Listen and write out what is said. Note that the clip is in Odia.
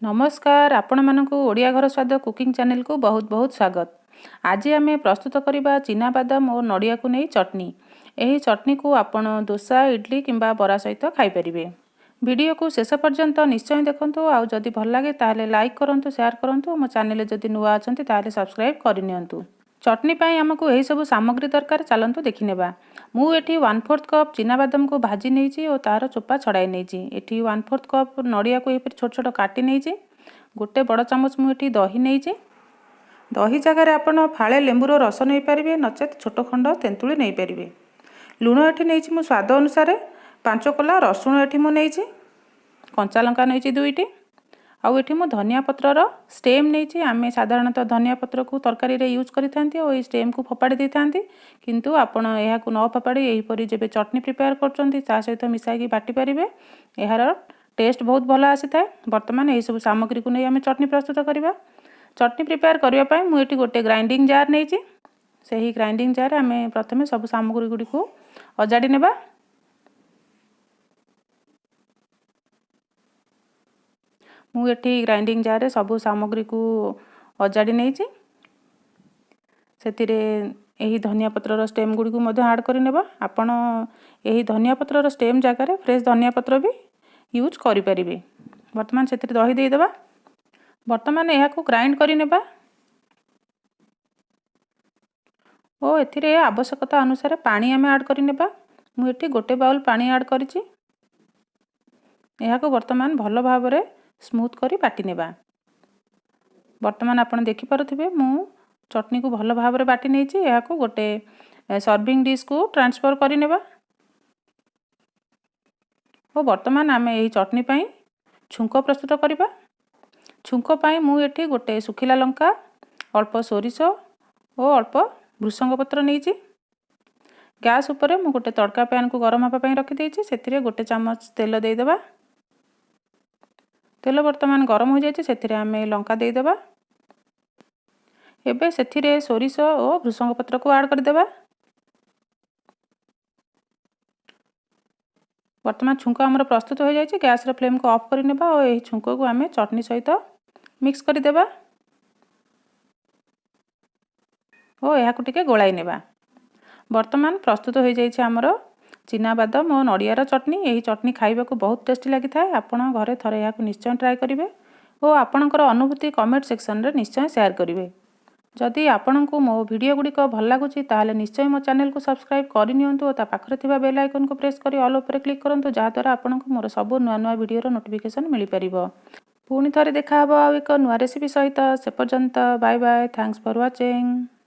ନମସ୍କାର, ଆପଣମାନଙ୍କୁ ଓଡ଼ିଆ ଘର ସ୍ୱାଦ କୁକିଂ ଚ୍ୟାନେଲକୁ ବହୁତ ବହୁତ ସ୍ୱାଗତ। ଆଜି ଆମେ ପ୍ରସ୍ତୁତ କରିବା ଚିନାବାଦାମ ଓ ନଡ଼ିଆକୁ ନେଇ ଚଟଣି। ଏହି ଚଟଣିକୁ ଆପଣ ଦୋସା, ଇଡ଼ଲି କିମ୍ବା ବରା ସହିତ ଖାଇପାରିବେ। ଭିଡ଼ିଓକୁ ଶେଷ ପର୍ଯ୍ୟନ୍ତ ନିଶ୍ଚୟ ଦେଖନ୍ତୁ, ଆଉ ଯଦି ଭଲ ଲାଗେ ତାହେଲେ ଲାଇକ୍ କରନ୍ତୁ, ସେୟାର କରନ୍ତୁ। ମୋ ଚ୍ୟାନେଲରେ ଯଦି ନୂଆ ଅଛନ୍ତି ତାହେଲେ ସବସ୍କ୍ରାଇବ୍ କରିନିଅନ୍ତୁ। ଚଟଣି ପାଇଁ ଆମକୁ ଏହିସବୁ ସାମଗ୍ରୀ ଦରକାର, ଚାଲନ୍ତୁ ଦେଖିନେବା। ମୁଁ ଏଠି 1/4 କପ୍ ଚିନାବାଦାମକୁ ଭାଜି ନେଇଛି ଓ ତା'ର ଚୋପା ଛଡ଼ାଇ ନେଇଛି। ଏଠି 1/4 କପ୍ ନଡ଼ିଆକୁ ଏହିପରି ଛୋଟ ଛୋଟ କାଟି ନେଇଛି। ଗୋଟେ ବଡ଼ ଚାମଚ ମୁଁ ଏଠି ଦହି ନେଇଛି। ଦହି ଜାଗାରେ ଆପଣ ଫାଳେ ଲେମ୍ବୁର ରସ ନେଇପାରିବେ, ନଚେତ୍ ଛୋଟ ଖଣ୍ଡ ତେନ୍ତୁଳି ନେଇପାରିବେ। ଲୁଣ ଏଠି ନେଇଛି ମୁଁ ସ୍ୱାଦ ଅନୁସାରେ। 5 କୋଲା ରସୁଣ ଏଠି ମୁଁ ନେଇଛି। କଞ୍ଚା ଲଙ୍କା ନେଇଛି 2ଟି। ଆଉ ଏଠି ମୁଁ ଧନିଆ ପତ୍ରର ଷ୍ଟେମ୍ ନେଇଛି। ଆମେ ସାଧାରଣତଃ ଧନିଆ ପତ୍ରକୁ ତରକାରୀରେ ୟୁଜ୍ କରିଥାନ୍ତି ଓ ଏଇ ଷ୍ଟେମ୍କୁ ଫୋପାଡ଼ି ଦେଇଥାନ୍ତି, କିନ୍ତୁ ଆପଣ ଏହାକୁ ନ ଫୋପାଡ଼ି ଏହିପରି ଯେବେ ଚଟଣି ପ୍ରିପେୟାର କରୁଛନ୍ତି ତା ସହିତ ମିଶାଇକି ବାଟି ପାରିବେ। ଏହାର ଟେଷ୍ଟ ବହୁତ ଭଲ ଆସିଥାଏ। ବର୍ତ୍ତମାନ ଏହିସବୁ ସାମଗ୍ରୀକୁ ନେଇ ଆମେ ଚଟଣି ପ୍ରସ୍ତୁତ କରିବା। ଚଟଣି ପ୍ରିପେୟାର କରିବା ପାଇଁ ମୁଁ ଏଠି ଗୋଟେ ଗ୍ରାଇଣ୍ଡିଙ୍ଗ ଜାର୍ ନେଇଛି। ସେହି ଗ୍ରାଇଣ୍ଡିଙ୍ଗ ଜାର୍ରେ ଆମେ ପ୍ରଥମେ ସବୁ ସାମଗ୍ରୀ ଗୁଡ଼ିକୁ ଅଜାଡ଼ି ନେବା। ମୁଁ ଏଠି ଗ୍ରାଇଣ୍ଡିଙ୍ଗ ଜାର୍ରେ ସବୁ ସାମଗ୍ରୀକୁ ଅଜାଡ଼ି ନେଇଛି। ସେଥିରେ ଏହି ଧନିଆ ପତ୍ରର ଷ୍ଟେମ୍ ଗୁଡ଼ିକୁ ମଧ୍ୟ ଆଡ଼୍ କରିନେବା। ଆପଣ ଏହି ଧନିଆ ପତ୍ରର ଷ୍ଟେମ୍ ଜାଗାରେ ଫ୍ରେଶ୍ ଧନିଆ ପତ୍ର ବି ୟୁଜ୍ କରିପାରିବେ। ବର୍ତ୍ତମାନ ସେଥିରେ ଦହି ଦେଇଦେବା। ବର୍ତ୍ତମାନ ଏହାକୁ ଗ୍ରାଇଣ୍ଡ କରିନେବା ଓ ଏଥିରେ ଆବଶ୍ୟକତା ଅନୁସାରେ ପାଣି ଆମେ ଆଡ଼୍ କରିନେବା। ମୁଁ ଏଠି ଗୋଟେ ବାଉଲ୍ ପାଣି ଆଡ଼୍ କରିଛି। ଏହାକୁ ବର୍ତ୍ତମାନ ଭଲ ଭାବରେ ସ୍ମୁଥ୍ କରି ବାଟି ନେବା। ବର୍ତ୍ତମାନ ଆପଣ ଦେଖିପାରୁଥିବେ, ମୁଁ ଚଟଣିକୁ ଭଲ ଭାବରେ ବାଟି ନେଇଛି। ଏହାକୁ ଗୋଟେ ସର୍ଭିଂ ଡିସ୍କୁ ଟ୍ରାନ୍ସଫର୍ କରିନେବା ଓ ବର୍ତ୍ତମାନ ଆମେ ଏହି ଚଟଣି ପାଇଁ ଛୁଙ୍କ ପ୍ରସ୍ତୁତ କରିବା। ଛୁଙ୍କ ପାଇଁ ମୁଁ ଏଠି ଗୋଟେ ଶୁଖିଲା ଲଙ୍କା, ଅଳ୍ପ ସୋରିଷ ଓ ଅଳ୍ପ ଭୃସଙ୍ଗ ପତ୍ର ନେଇଛି। ଗ୍ୟାସ୍ ଉପରେ ମୁଁ ଗୋଟେ ତଡ଼କା ପ୍ୟାନ୍କୁ ଗରମ ହେବା ପାଇଁ ରଖିଦେଇଛି। ସେଥିରେ ଗୋଟେ ଚାମଚ ତେଲ ଦେଇଦେବା। ତେଲ ବର୍ତ୍ତମାନ ଗରମ ହୋଇଯାଇଛି। ସେଥିରେ ଆମେ ଲଙ୍କା ଦେଇଦେବା। ଏବେ ସେଥିରେ ସୋରିଷ ଓ ଭୃସଙ୍ଗ ପତ୍ରକୁ ଆଡ଼୍ କରିଦେବା। ବର୍ତ୍ତମାନ ଛୁଙ୍କ ଆମର ପ୍ରସ୍ତୁତ ହୋଇଯାଇଛି। ଗ୍ୟାସ୍ର ଫ୍ଲେମ୍କୁ ଅଫ୍ କରିନେବା ଓ ଏହି ଛୁଙ୍କକୁ ଆମେ ଚଟଣି ସହିତ ମିକ୍ସ କରିଦେବା ଓ ଏହାକୁ ଟିକେ ଗୋଳାଇ ନେବା। ବର୍ତ୍ତମାନ ପ୍ରସ୍ତୁତ ହୋଇଯାଇଛି ଆମର ଚିନାବାଦାମ ଓ ନଡ଼ିଆର ଚଟଣି। ଏହି ଚଟଣି ଖାଇବାକୁ ବହୁତ ଟେଷ୍ଟି ଲାଗିଥାଏ। ଆପଣ ଘରେ ଥରେ ଏହାକୁ ନିଶ୍ଚୟ ଟ୍ରାଏ କରିବେ ଓ ଆପଣଙ୍କର ଅନୁଭୂତି କମେଣ୍ଟ ସେକ୍ସନରେ ନିଶ୍ଚୟ ସେୟାର କରିବେ। ଯଦି ଆପଣଙ୍କୁ ମୋ ଭିଡ଼ିଓ ଗୁଡ଼ିକ ଭଲ ଲାଗୁଛି, ତାହେଲେ ନିଶ୍ଚୟ ମୋ ଚ୍ୟାନେଲକୁ ସବସ୍କ୍ରାଇବ୍ କରିନିଅନ୍ତୁ ଓ ତା ପାଖରେ ଥିବା ବେଲ୍ ଆଇକନ୍କୁ ପ୍ରେସ୍ କରି ଅଲ୍ ଉପରେ କ୍ଲିକ୍ କରନ୍ତୁ, ଯାହାଦ୍ୱାରା ଆପଣଙ୍କୁ ମୋର ସବୁ ନୂଆ ନୂଆ ଭିଡ଼ିଓର ନୋଟିଫିକେସନ୍ ମିଳିପାରିବ। ପୁଣି ଥରେ ଦେଖାହେବ ଆଉ ଏକ ନୂଆ ରେସିପି ସହିତ। ସେ ପର୍ଯ୍ୟନ୍ତ bye bye, thanks for watching.